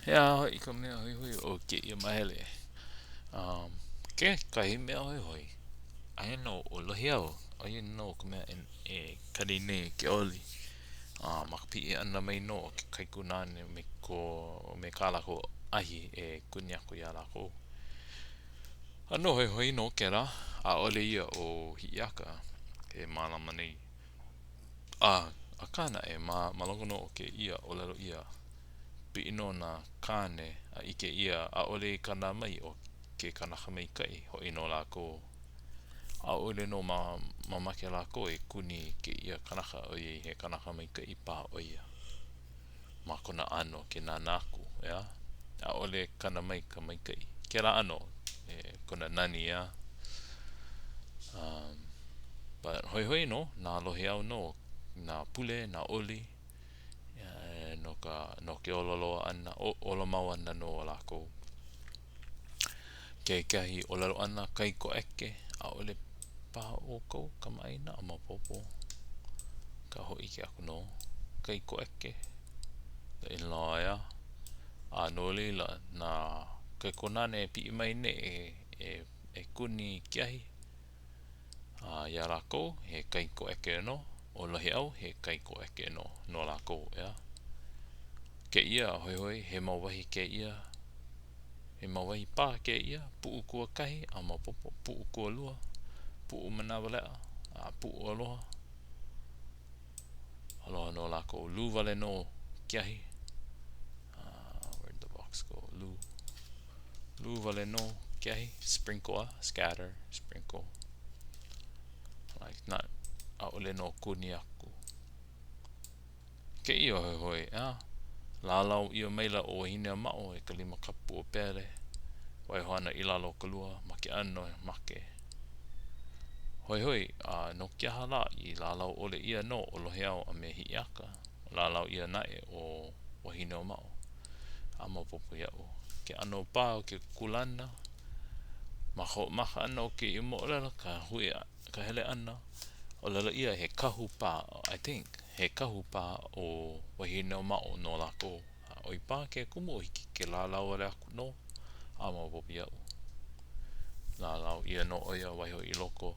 He aha hoʻi ka mea hoihoi o kēia mahele? Um, kekahi mea hoihoi, aia nō ʻo Lohiau, ʻo ia nō ka mea e, e kali nei i ke oli. A ma ka piʻi ʻana mai nō o ke kaikunāne me ko, me kā lākou ahi e kuni aku iā lākou. ʻAno hoihoi nō kēlā, ʻaʻole ia ʻo Hiʻiaka e mālama nei. A, akā naʻe, ma, ma loko nō o kēia ʻōlelo ʻia, piʻi nō nā kāne a ʻike ʻia ʻaʻole i kana mai ʻo ke kanaka maikaʻi, hoʻi nō lākou. ʻAʻole nō ma, mamake lākou e kuni i kēia kanaka ʻoiai he kanaka maikaʻi paha ʻo ia ma kona ʻano ke nānā aku, ʻeā? ʻAʻole kana mai ka maikaʻi. Kēlā ʻano, e, kona nani, ʻeā? Um, but hoihoi nō, nā lohiau nō, nā pule, nā oli, no ka, no ke ola loa ʻana, ola mau ʻana nō o lākou. Kekahi ʻōlelo ʻana, kaikoʻeke, ʻaʻole paha ʻoukou kamaʻāina a maopopo ka hōʻike aku nō. Kaikoʻeke, the in-law, ʻeā? A no laila, nā kaikunāne e piʻi mai nei e, e, e kuni i ke ahi, A iā lākou, he kaikoʻeke nō, ʻo Lohiʻau, he kaikoʻeke nō no lākou, ʻeā. Kēia, hoihoi, he mau wahi kēia, he mau wahi pā kēia, puʻu kuakahi a maopopo, puʻu kualua, puʻu manawaleʻa, a puʻu aloha. Aloha nō lākou, lū wale nō ke ahi. Uh, where'd the box go? Lū. Lū wale nō ke ahi, sprinkle, uh, scatter, sprinkle. Like not, ʻaʻole nō kuni aku. Kēia hoihoi, ʻeā? Lālau ʻia maila ʻo Wahineʻāmaʻo e ka lima kapu o Pele. Waiho ana i lalo o ka lua ma ke ʻano he make. Hoihoi, a no ke aha lā i lālau ʻole ʻia nō ʻo Lohiau a me Hiʻiaka? Lālau ʻia naʻe ʻo Wahineʻōmaʻo. A maopopo iaʻu ke ʻano paha o ke kūlana ma ka hoʻomaka ʻana o kēia moʻolelo, ka hui, ka hele ʻana, ʻōlelo ʻia he kahu paha, I think, he kahu paha ʻo Wahineʻōmaʻo no lākou. A ʻo ia paha ke kumu o hiki ke lālau wale aku nō, a maopopo iaʻu. Lālau ʻia nō ʻo ia, waiho i loko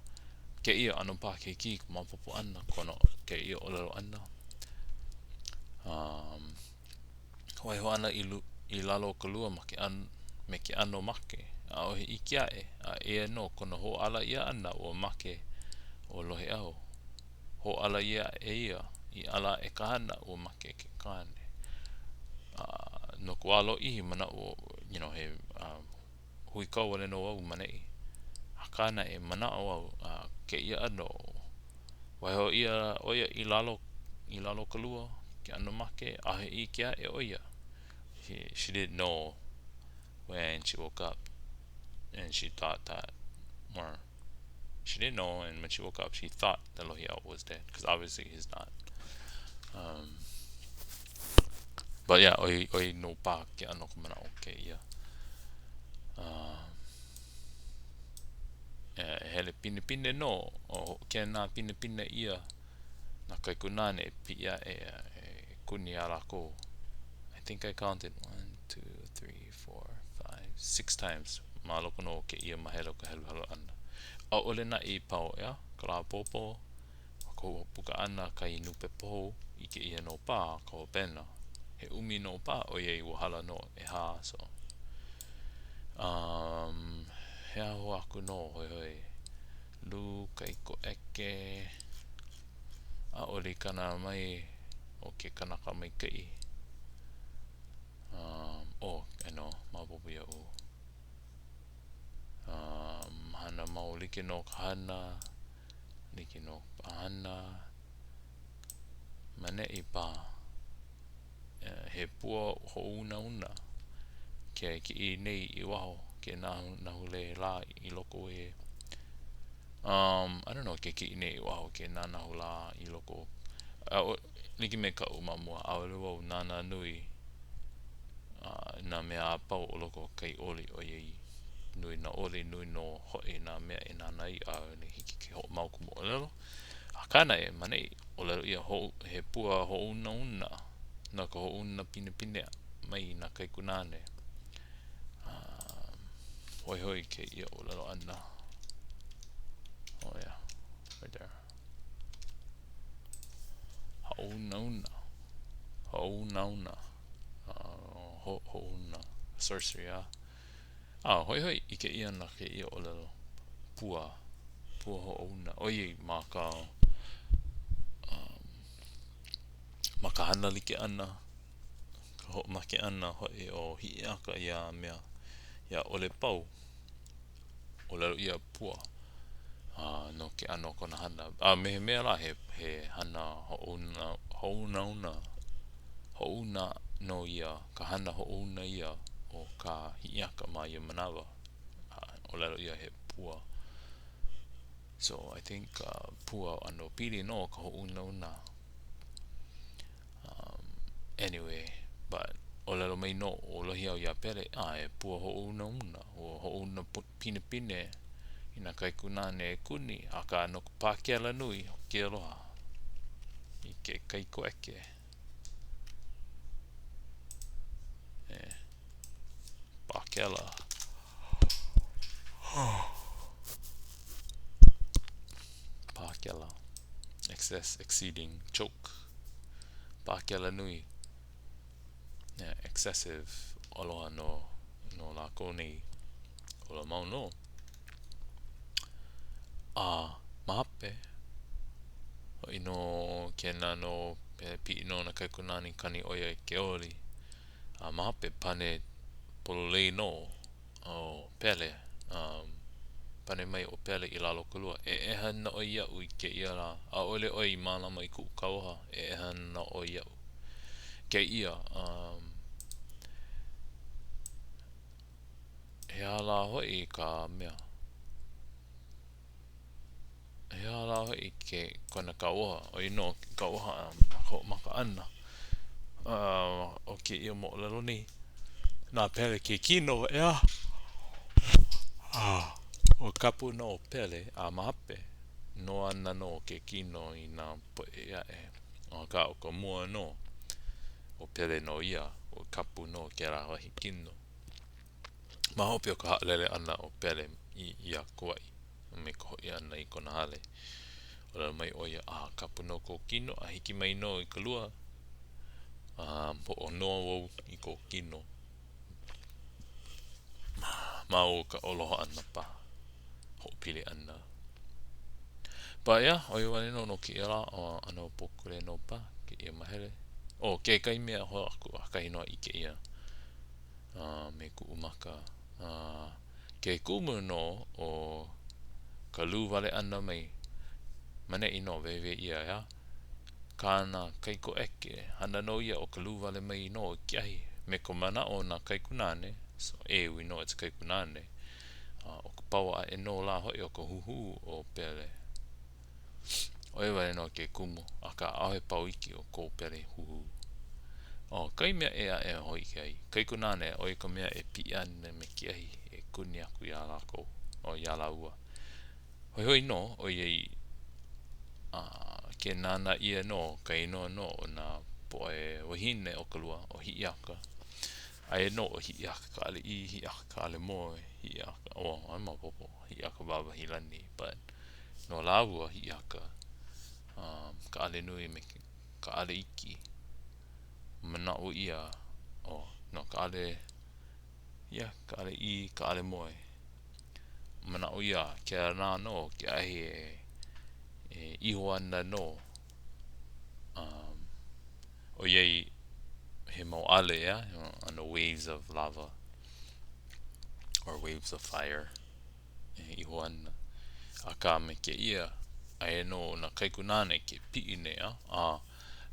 kēia ʻano paʻakikī ka maopopo ʻana, kona kēia ʻōlelo ʻana. Um, waiho ana i, i lalo o ka lua ma ke ʻano, me ke ʻano make, ʻaʻohe ʻike aʻe, a eia nō kona hōʻala ʻia ʻana ua make ʻo Lohiʻau. Hōʻala ʻia aʻe ia, i ala aʻe ka hana, ua make ke kāne. A no ka wā lōʻihi manaʻo, you know, he uh, huikau wale nō au ma neʻi. Akā naʻe, manaʻo au, a kēia ʻano, waiho ʻia ʻo ia i lalo, i lalo o ka lua, ke ʻano make, ʻaʻohe ʻike aʻe ʻo ia. She, she didn't know when she woke up and she thought that, or she didn't know, and when she woke up, she thought that Lohiau was dead, because obviously he's not. Um, but yeah, ʻoi, ʻoi nō paha ke ʻano ka manaʻo kēia. Uh, e hele pinepine nō, o kēnā pinepine ʻia nā kaikunāne e piʻi aʻe e kuni iā lākou. I think I counted one, two, three, four, five, six times ma loko nō o kēia mahele o ka heluhelu ʻana. ʻAʻole naʻe i pau, ʻeā, ka lā ʻapōpō, ma ka hoʻopuka ʻana kahi nūpepa hou, ʻike ʻia nō paha ka hopena. He ʻumi nō paha ʻoiai ua hala nō ʻehā aso. Um, he aha hou aku nō, hoihoi, lū kaikoʻeke, ʻaʻole i kana mai o ke kanaka maikaʻi. Um, oh, I know, maopopo iaʻu. Um, hana mau like nō ka hana, like nō ka hana. Ma neʻi paha, he pua hoʻounauna ke kiʻi nei i waho ke nānahule lā i loko e um, I don't know, ke kiʻi nei i waho ke nānahu lā i loko a, like me kaʻu ma mua, ʻaʻole wau nānā nui uh, nā mea a pau o loko o kahi oli ʻoiai nui nā oli, nui nō hoʻi nā mea e nānā ai ʻaʻole hiki ke hoʻomau ka moʻolelo. Akā naʻe, ma neʻi, ʻōlelo ʻia ho, he pua hoʻounauna no ka hoʻouna pinepine. mai nā kaikunāne. Um, hoihoi kēia ʻōlelo ʻana. Oh yeah, right there. Hoʻounauna. Hoʻounauna. Uh, ho, hoʻouna. Sorcery, ah. Ah, hoihoi ʻike ʻia na kēia ʻōlelo pua, pua hoʻouna. ʻOiai ma ka um, ma ka hana like ʻana, ka hoʻomake ʻana hoʻi o Hiʻiaka iā mea, iā ʻOlepau, ʻōlelo ʻia pua, a no ke ʻano o kona hana. A me he mea lā, he, he hana hoʻouna, hoʻounauna, hoʻouna nō ia, ka hana hoʻouna ia o kā Hiʻiaka ma ia manawa. A ʻōlelo ʻia he pua. So, I think uh, pua ʻano pili nō ka hoʻounauna. Um, anyway, but ʻōlelo mai nō ʻo Lohiau iā Pele, a he pua hoʻounauna, ua hoʻouna pinepine i nā kaikunāne e kuni, akā no ka pākela nui o ke aloha i ke kaikoʻeke. E, pākela. Pākela. Excess, exceeding, choke. Pākela nui. Yeah, excessive aloha no, no lākou nei. Ola mau nō. A ma hope, hoʻi nō kēnā nō e piʻi nō nā kaikunāne kani ʻo ia i ke oli. A ma hope, pane pololei nō ʻo Pele. Um, pane mai ʻo Pele i lalo o ka lua, E ʻeha ana ʻoe iaʻu i kēia lā. ʻAʻole ʻoe i mālama i kuʻu kauoha, e ʻeha ana ʻoe iaʻu. Kēia, um, he aha lā hoʻi ka mea? He aha lā hoʻi ke kona kauoha, ʻo ia nō ke kauoha ma ka hoʻomaka ʻana o kēia moʻolelo nei. Na Pele ke kino, ʻeā? Ua kapu nō ʻo Pele a ma hope, noa ana nō ke kino i nā poʻe ʻē aʻe. Akā, ʻo ka mua nō, ʻo Pele nō ia, ua kapu nō kēlā wahi kino. Ma hope o ka haʻalele ʻana o Pele iā Kauaʻi a me ka hoʻi ʻana i kona hale, ʻōlelo mai ʻo ia, A kapu nō kou kino a hiki mai nō i ka lua, a hoʻonoa wau i kou kino ma o ka aloha ʻana paha, hoʻopili ʻana. But yeah, ʻo ia wale nō no kēia lā, ʻano pōkole nō paha kēia mahele. ʻO kekahi mea hou aku, ʻakahi nō a ʻike ʻia. a me kuʻu maka. A ke kumu nō o ka lū wale ʻana mai ma neʻi nō, wehewehe ʻia, ʻeā? Kāna kaikoʻeke, hana nō ia ʻo ka lū wale mai nō i ke ahi me ka manaʻo o nā kaikunāne, so ʻe, we know it's kaikunāne, a ʻo ka pawa aʻe nō lā hoʻi o ka huhū o Pele. ʻO ia wale nō ke kumu, akā ʻaʻohe pau iki o ko Pele huhū. ʻO kahi mea ʻē aʻe e hōʻike ai, kaikunāne, ʻo ia ka mea e piʻi ana me ke ahi e kuni aku iā lākou, o iā lāua. Hoihoi nō, ʻoiai a ke nānā ʻia nō ka inoa nō o nā poʻe wāhine o ka lua, ʻo Hiʻiaka. Aia nō ʻo Hiʻiakaikaʻaliʻi, Hiʻiakakaʻalemoe, Hiʻiaka, oh, ʻaʻole maopopo, Hiʻiakawāwahiʻilani, but no lāua Hiʻiaka, um, Kaʻalenui me Kaʻaleiki. Manaʻo ʻia, oh, no Kaʻale, yeah, Kaʻaleʻī, Kaʻalemoe. Manaʻo ʻia, kēlā nō ke ahi e, e iho ana nō, um, ʻoiai he mau ʻale, yeah, ʻano waves of lava or waves of fire. e iho ana. Akā me kēia, aia nō nā kaikunāne ke piʻi nei, a, a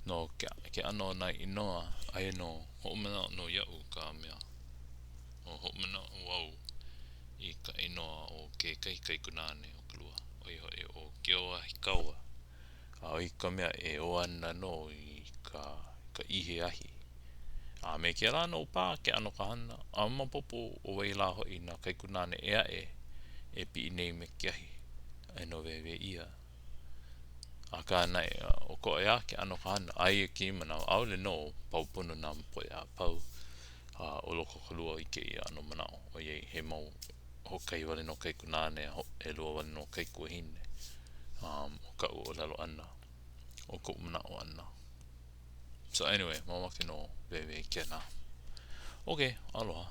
no ke, ke ʻano o nā inoa, aia nō, hoʻomanaʻo nō iaʻu ka mea, o hoʻomanaʻo wau i ka inoa o kekahi kaikunāne o ka lua, ʻo ia hoʻi ʻo Keoahikaua. A ʻo ia ka mea e ʻō ana nō i ka, ka ihe ahi. A me kēlā nō paha ke ʻano ka hana, a maopopo ʻo wai lā hoʻi nā kaikunāne ʻē aʻe e piʻi nei me ke ahi, aia nō wehewehe ʻia. Akā naʻe, ʻokoʻa ʻeā ke ʻano ka hana, aia kēia manawa, ʻaʻole nō pau pono nā poʻe a pau. A ʻo loko o ka lua i kēia ʻano manaʻo, ʻoiai he mau hoʻokahi wale nō kaikunāne a ʻelua wale nō kaikuahine um, o kaʻu ʻōlelo ʻana, o koʻu manaʻo ʻana. So anyway, mamake nō wēwē kēnā. Okay, aloha.